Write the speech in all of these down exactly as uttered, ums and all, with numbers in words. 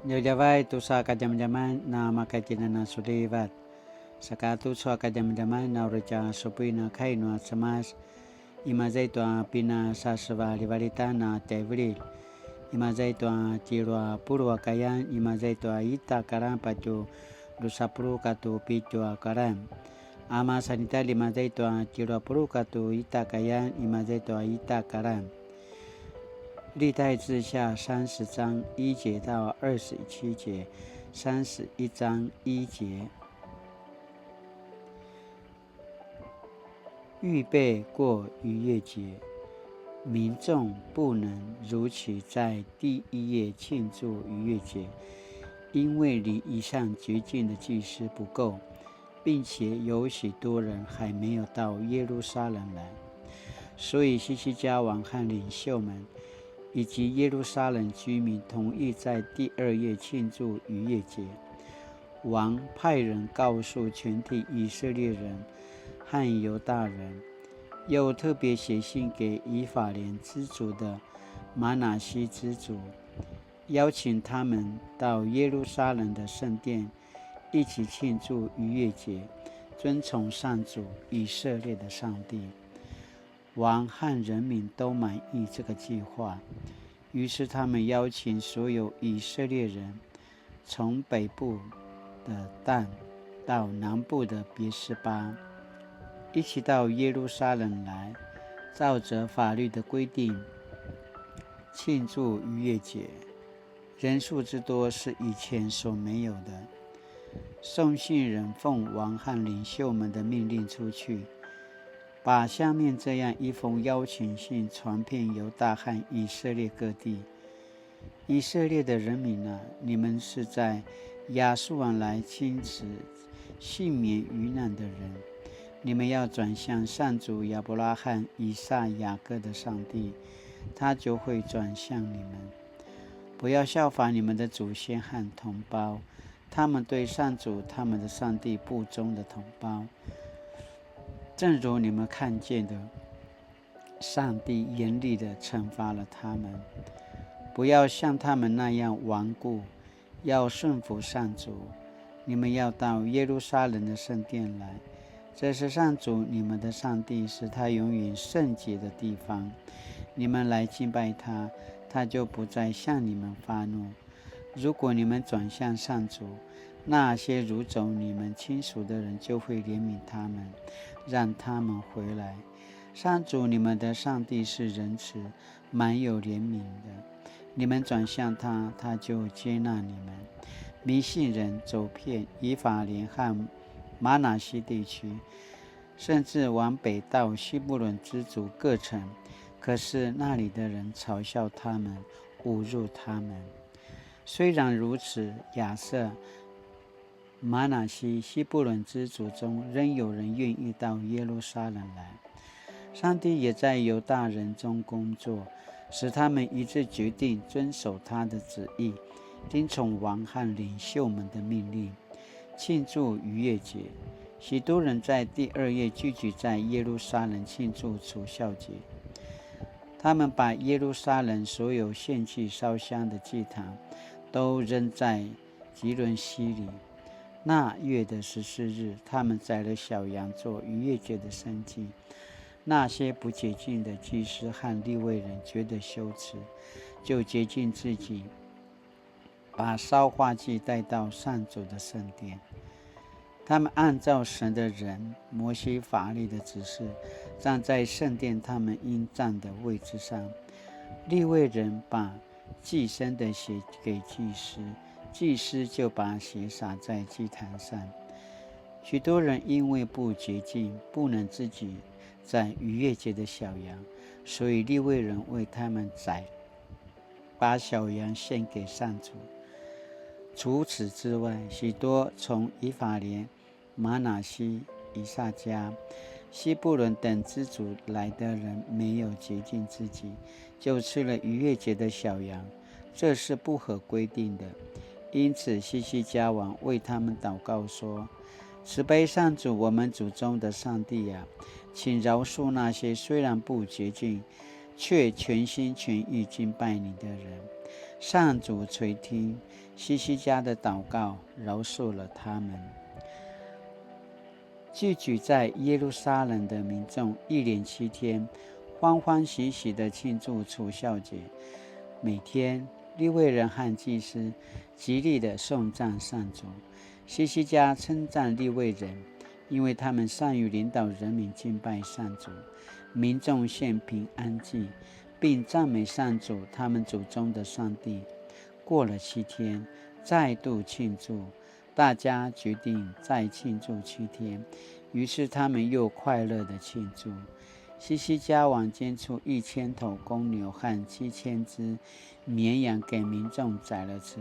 Djavadjavay tusa kadjamadjaman na makaitjinan a sulivat. Saka tucu a kadjamadjaman na uri tja supuin a kai nua Cemas, imaza i tua pinasasevalivalitan a tjaivililj, imaza i tua tjelu a puluq a kayan, imaza i tua ita a karan patje drusa puluq katua pitju a karan. A masan ita, imaza i tua tjelu a puluq katua ita a kayan, imaza i tua ita a karan. 歷代志下三十章一節到二十七節，三十一章一節。预备过逾越节，民众不能如期在第一月庆祝逾越节，因为礼仪上洁净的祭司不够，并且有许多人还没有到耶路撒冷来。所以希西家王和领袖们以及耶路撒冷居民同意在第二月庆祝逾越节。王派人告诉全体以色列人和犹大人，又特别写信给以法莲支族的玛拿西支族，邀请他们到耶路撒冷的圣殿一起庆祝逾越节，遵从上主以色列的上帝。王和人民都满意这个计划，于是他们邀请所有以色列人，从北部的但到南部的别是巴，一起到耶路撒冷来，照着法律的规定庆祝逾越节。人数之多是以前所没有的。送信人奉王和领袖们的命令出去，把下面这样一封邀请信传遍犹大和以色列各地。以色列的人民啊，你们是在亚述王来侵蚀、幸免于难的人。你们要转向上主亚伯拉罕、以撒、雅各的上帝，他就会转向你们。不要效法你们的祖先和同胞，他们对上主他们的上帝不忠的同胞，正如你们看见的，上帝严厉地惩罚了他们。不要像他们那样顽固，要顺服上主。你们要到耶路撒冷的圣殿来，这是上主你们的上帝，是他永远圣洁的地方。你们来敬拜他，他就不再向你们发怒。如果你们转向上主，那些掳走你们亲属的人就会怜悯他们，让他们回来。上主你们的上帝是仁慈、满有怜悯的，你们转向他，他就接纳你们。迷信人走遍以法莲和玛拿西地区，甚至往北到希布伦支族各城，可是那里的人嘲笑他们，侮辱他们。虽然如此，亚设、玛拿西、希布伦支族中仍有人愿意到耶路撒冷来。上帝也在犹大人中工作，使他们一致决定遵守他的旨意，听从王和领袖们的命令，庆祝逾越节。许多人在第二月聚集在耶路撒冷庆祝除酵节。他们把耶路撒冷所有献祭烧香的祭坛都扔在汲淪溪里。那月的十四日，他们宰了小羊做逾越节的牲祭。那些不洁净的祭司和利未人觉得羞耻，就洁净自己，把烧化祭带到上主的圣殿。他们按照神的人摩西法律的指示，站在圣殿他们应站的位置上。利未人把祭牲的血给祭司，祭司就把血洒在祭坛上。许多人因为不洁净，不能自己宰逾越节的小羊，所以利未人为他们宰，把小羊献给上主。除此之外，许多从以法莲、玛拿西、以撒迦、希布伦等支族来的人没有洁净自己，就吃了逾越节的小羊，这是不合规定的。因此，希西家王为他们祷告说：“慈悲上主，我们祖宗的上帝啊，请饶恕那些虽然不洁净，却全心全意敬拜你的人。上主垂听希西家的祷告，饶恕了他们。聚集在耶路撒冷的民众一连七天欢欢喜喜地庆祝除酵节。每天，利未人和祭司极力地颂赞上主。希西家称赞利未人，因为他们善于领导人民敬拜上主。民众献平安祭，并赞美上主，他们祖宗的上帝。过了七天，再度庆祝，大家决定再庆祝七天，于是他们又快乐地庆祝。希西家王捐出一千头公牛和七千只绵羊给民众宰了吃。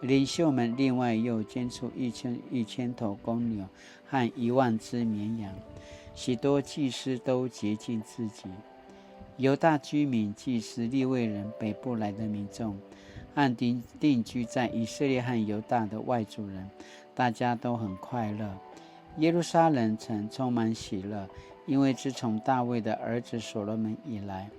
领袖们另外又捐出一千一千头公牛和一万只绵羊。许多祭司都洁净自己。犹大居民、祭司、利未人、北部来的民众，和定定居在以色列和犹大的外族人，大家都很快乐。耶路撒冷城充满喜乐，因为自从大卫的儿子所罗门以来，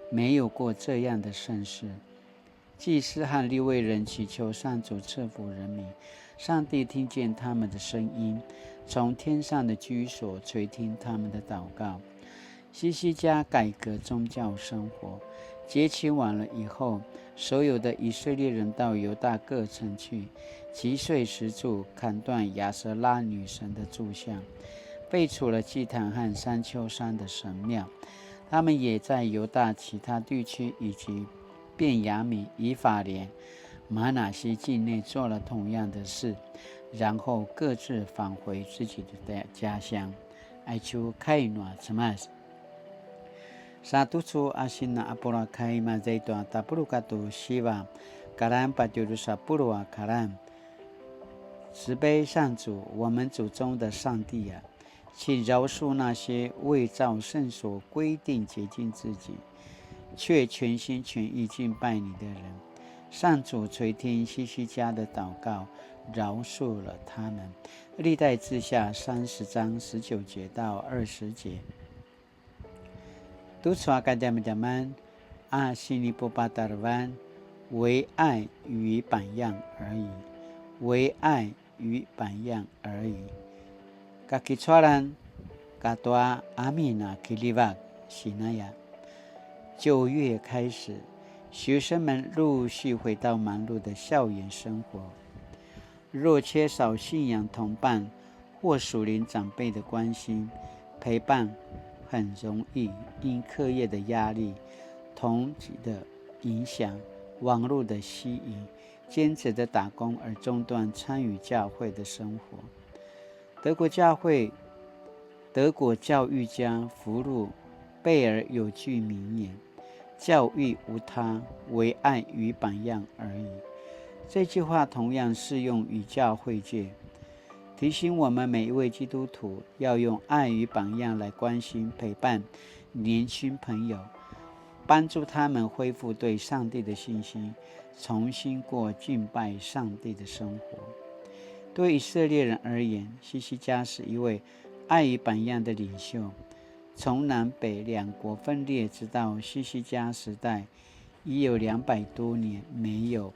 没有过这样的盛世。祭司和利未人祈求上主赐福人民，上帝听见他们的声音，从天上的居所垂听他们的祷告。希西家改革宗教生活。节期完了以后，所有的以色列人到犹大各城去，击碎石柱，砍断亚舍拉女神的柱像，废除了祭坛和山丘上的神庙。他们也在犹大其他地区以及便雅悯、以法莲、玛拿西境内做了同样的事，然后各自返回自己的家乡。Aicu kai nua Cemas. Sa tucu a sina a purakai mazai tua tapuluq katu siva karan patjudrusa puluq a karan. 慈悲上主，我们祖宗的上帝啊，请饶恕那些未照圣所规定洁净自己，却全心全意敬拜你的人。上主垂听希西家的祷告，饶恕了他们。历代志下三十章十九节到二十节。 Tucu a kadjamadjaman a sinipupatarevan, 唯爱与榜样而已，唯爱与榜样而已。Kakicualan katua amin a kiljivak sinaya. 九月开始，学生们陆续回到忙碌的校园生活。 若缺少信仰同伴或属灵长辈的关心、陪伴，很容易因课业的压力、同侪的影响、网络的吸引、兼职的打工而中断参与教会的生活。德国教会，德国教育家福禄贝尔有句名言： 教育无他，唯爱与榜样而已。这句话同样适用于教会界，提醒我们每一位基督徒要用爱与榜样来关心、陪伴年轻朋友，帮助他们恢复对上帝的信心，重新过敬拜上帝的生活。对以色列人而言，希西家是一位爱与榜样的领袖。 从南北两国分裂直到希西家时代，已有两百多年没有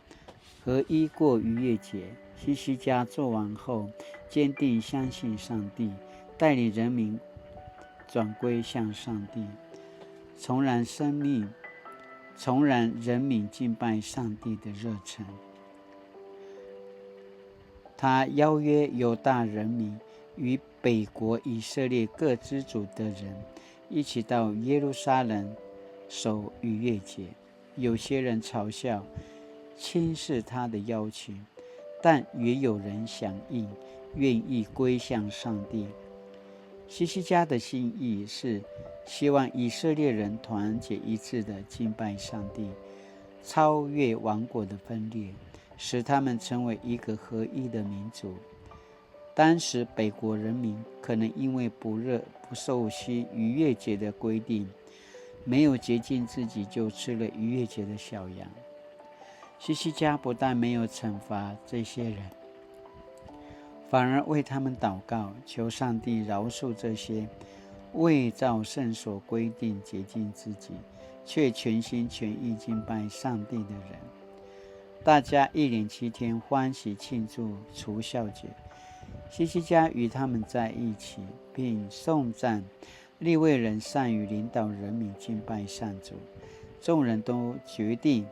合一过逾越节。希西家作王后，坚定相信上帝，带领人民转归向上帝，重燃生命，重燃人民敬拜上帝的热忱。 他邀约犹大人民与北国以色列各支族的人一起到耶路撒冷守逾越节。有些人嘲笑、轻视他的邀请，但也有人响应，愿意归向上帝。希西家的心意是希望以色列人团结一致地敬拜上帝，超越王国的分裂， 使他们成为一个合一的民族。当时北国人民可能因为不热，不熟悉逾越节的规定，没有洁净自己就吃了逾越节的小羊。希西家不但没有惩罚这些人，反而为他们祷告，求上帝饶恕这些未照圣所规定洁净自己，却全心全意敬拜上帝的人。大家一连七天欢喜庆祝除酵节。希西家与他们在一起，并颂赞利未人善于领导人民敬拜上主。众人都决定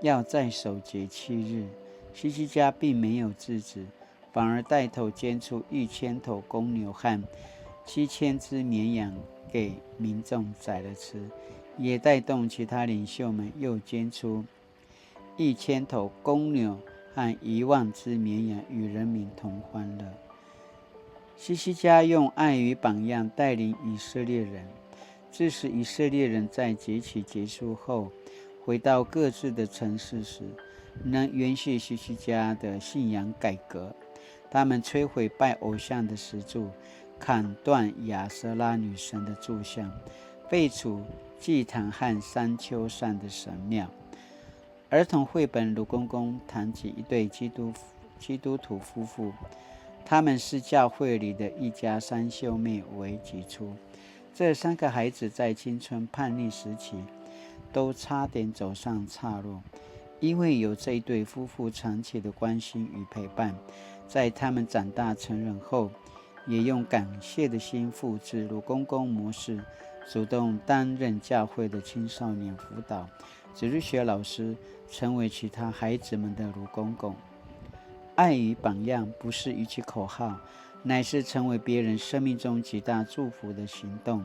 要再守节七日。希西家并没有制止，反而带头捐出一千头公牛和七千只绵羊给民众宰了吃，也带动其他领袖们又捐出一千头公牛和一万只绵羊与人民同欢乐。希西家用爱与榜样带领以色列人，致使以色列人在节期结束后，回到各自的城市时，能延续希西家的信仰改革。他们摧毁拜偶像的石柱，砍断亚舍拉女神的柱像，废除祭坛和山丘上的神庙。儿童绘本《卢公公》谈及一对基督基督徒夫妇，他们视教会里的一家三兄妹为己出。这三个孩子在青春叛逆时期都差点走上岔路，因为有这一对夫妇长期的关心与陪伴，在他们长大成人后，也用感谢的心复制《卢公公》模式，主动担任教会的青少年辅导、主日学老师，成为其他孩子们的《卢公公》。爱与榜样不是一句口号，乃是成为别人生命中极大祝福的行动。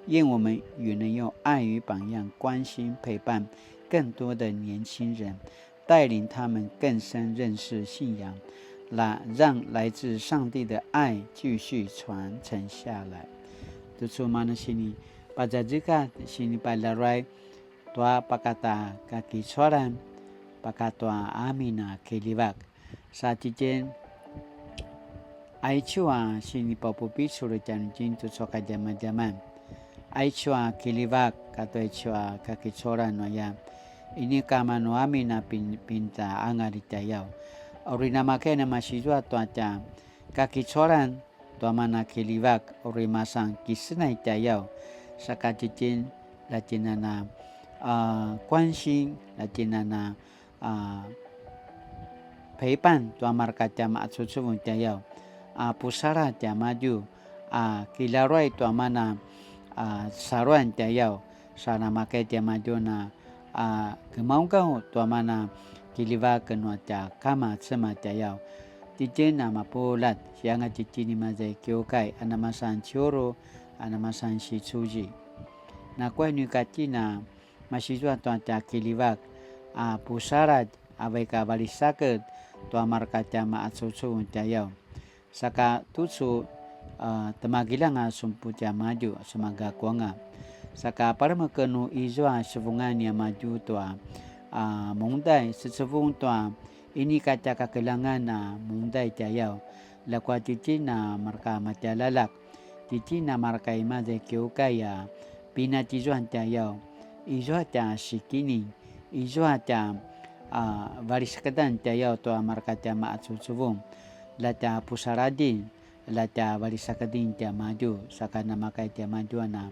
愿我们也能用爱与榜样关心陪伴更多的年轻人，带领他们更深认识信仰，来让来自上帝的爱继续传承下来。Tucu mana sini pazazekatj, sini palaruay tua pakata kakicualan, pakatua amin a kilivak. Sa tjitjen, aicu a sinipapupicul tjanuitjen tucu a kadjamadjaman. Aicu a kilivak katua aicu a kakicualan nu aya, inika manu amin a pin-, pinta angal i tjayaw. Uri namakay na masizua tua tja kakicualan tua mana kilivak, uri masan kisenay tjayaw. Saka tjitjen, la tjinana, a, kuansin, la tjinana, a, paipan tua marka tja ma'acucuvung tjayaw, a, pusala tjaimadju, a, kilaruay tua mana, a, saluan tjayaw, sa namakay tjaimadju na, a, gemaugaw tua mana kilivak nua tja kama Cemas tjayaw. Tjitjen a mapuljat, sianga tjitjen i maza i kiukai, a namasan ciuru, a namasan sicuzi. Nakuya nu ika tjina, masizua tua tja kilivak, a, pusaladj, a, vaik a valisaked tua marka tja ma'acucuvung tjayaw. Saka tucu, a, temagiljang a sumpu tjaimadju, semagakuanga. Saka palemeken nu izua sevungan niamadju tua, a, mungdai, secevung tua inika tja kakeljangan a mungdai tjayaw. Ljakua tjitjen a marka matjaljaljak, tjitjen a marka i maza i kiukai a pinatjizuan tjayaw, izua tja sikinin, izua tja, a, valisakedan tjayaw tua marka tja ma'acucuvung, la tja pusaladjin, la tja valisakedin tjaimadju, saka namakay tjaimadju a na.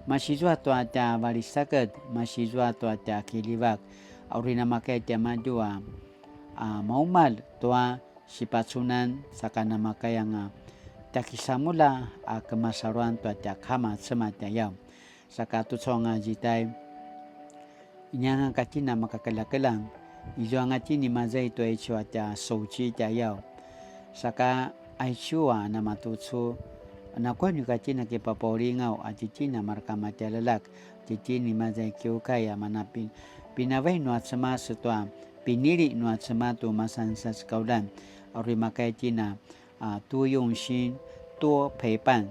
Masizua tua tja valisaked, masizua tua tja kilivak, a uri namakay tjaimadju a, a, maumalj tua sipacunan, saka namakayanga tja kisamulja a kemasaluan tua tja kama Cemas tjayaw. Saka tucu anga zidai, inianga ka tjina makakeljakeljang, izuanga tjini maza i tua aicu a tja sauci tjayaw. Saka aicu a namatucu, nakuya nu ika tjina kipapaulingaw a tjitjen a marka matjaljaljak, tjitjen i maza i kiukai a manapin, pinavai nua Cemas tua pinili nua Cemas tu masan sasekauljan, a uri makay tjina, a, 多用心, 多陪伴,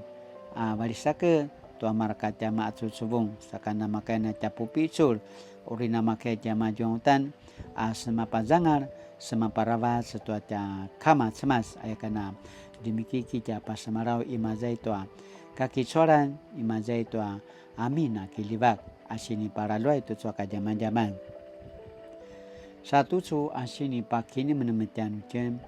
a, valisaked tua marka tja ma'acucuvung, saka namakay na tja pupicul, uri namakay tjaimadju uta, a, semapazangal, semaparavac tua tja kama Cemas, aya kana demikiki tja pasemalaw i maza i tua kakicualan, i maza i tua amin a kilivak, a sinipalaluay tucu a kadjamadjaman. Sa tucu a sinipakinemenem tjanuitjen,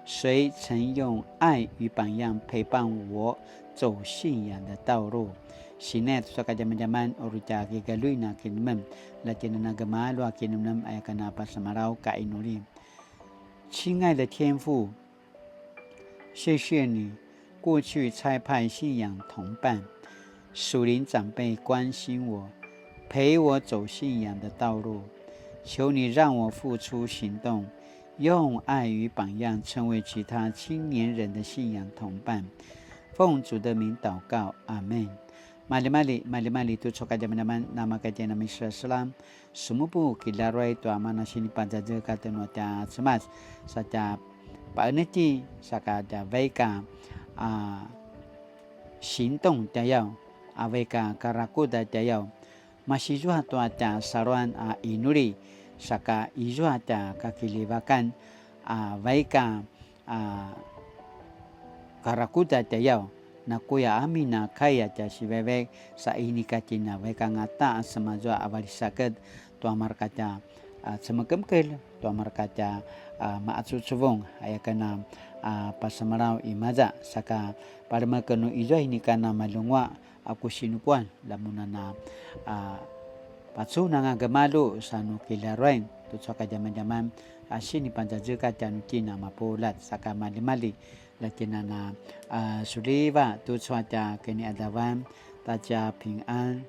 谁曾用爱与榜样陪伴我走信仰的道路？ Sinet tucu a kadjamadjaman uri tja kigaluin a kinemnem, la tjinana gemalju a kinemnem aya ken a pasemalaw ka inuli. 亲爱的天父，谢谢你过去差派信仰同伴、属灵长辈关心我，陪我走信仰的道路。求你让我付出行动，用爱与榜样成为其他青年人的信仰同伴。奉主的名祷告，阿门。Malimali, malimali tucu a kadjamadjaman, namakatjena miselam, semupu kilaruai tua mana sinipadjadjekatj nua tja Cemas, sa tja paeneti, saka tja vaik a, a, sintong tjayaw, a vaik a karakuda tjayaw, masizua tua tja saluan a inuli, saka izua tja kakilivakan, a vaik a, a, karakuda tjayaw, nakuya amin a kai a tja sivevek, sa inika tjina vaik angata a semazua a valisaked, tua marka tja, a, cemekemekel, tua marka tja, a, maacucuvung, aya ken a, a, pasemalaw imaza, saka palemeken nu izua inika na malungua, a ku sinupuan, lamunana, a, pacunanga gemalju sa nu kilaruain, tucu a kadjamadjaman, a, sinipadjadjekatj tjanuitjen a mapuljat, saka malimali, la tjinana, a, suliva, tucu a tja kiniadavan, ta tja pingan,